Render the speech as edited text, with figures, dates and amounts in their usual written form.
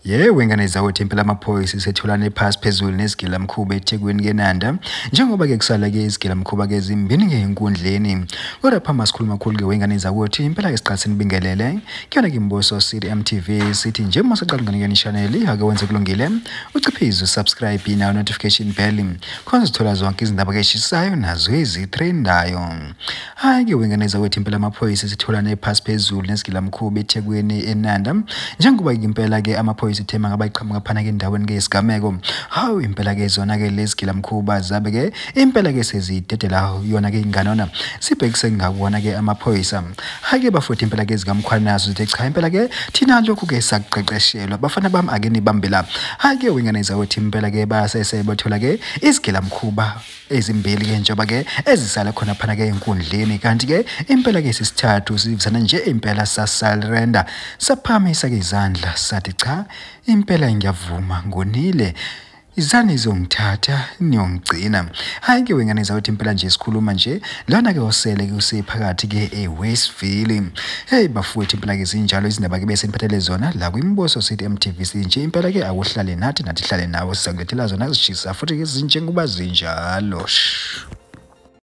Yebo, ingane zawethu impela amaphoyisa setholane phasi phezulu nezigilamkhuba eThekwini keNanda. Njengoba-ke kusala-ke izigilamkhuba-ke ezimbini-ke enkundleni. Kodwa phambi sikhuluma kakhulu-ke wengane zawethu impela-ke siqale sinibingelele. Kuyona-ke Imbuso City MTV sithi nje uma usaqala ungene channel ake wenze kulungile. Uciphize usubscribe nayo notification bell. Khona uzothola zonke izindaba ke eshisayo nazo ezitrendayo. Hhayi-ke wengane zawethu impela amaphoyisa setholane phasi phezulu nezigilamkhuba eThekwini eNanda. Njengoba-ke impela-ke amaphoyisa ithema ngabe ayiqhamuka phana ke endaweni ke yesigameko. Hawu impela ke zona ke lezi gilamkhuba zabe ke impela ke sezidedela yona ke inganona sibhekise ngakuwona ke amaphoyisa. Hayi ke bafowethu impela ke zikaMkhwanazi zithi cha impela ke thina lokhu ke sakuqeqeshelwa bafana bami ake nibambe la. Hayi ke wengane zawethu impela ke basese bathola ke izigilamkhuba ezimbili ke njengoba ke ezisala khona phana ke enkundleni, kanti ke impela ke sisithathu sivusana nje impela sasurrender saphakamisa ke izandla sathi cha impela ngiyavuma ngonile, izani izongithatha niyongigcina. Hayi ke wengane zawethu impela nje sikhuluma nje lona ke osele ke usephakathi ke eWestville. Hey bafowethu impela ke zinjalo izindaba ke bese niphathele zona la kwiMbuso City MTV. Sinje impela ke akuhlale nathi, nathi hlale nawe, sizakulethela zona zishisa futhi ke zinjengoba zinjalo.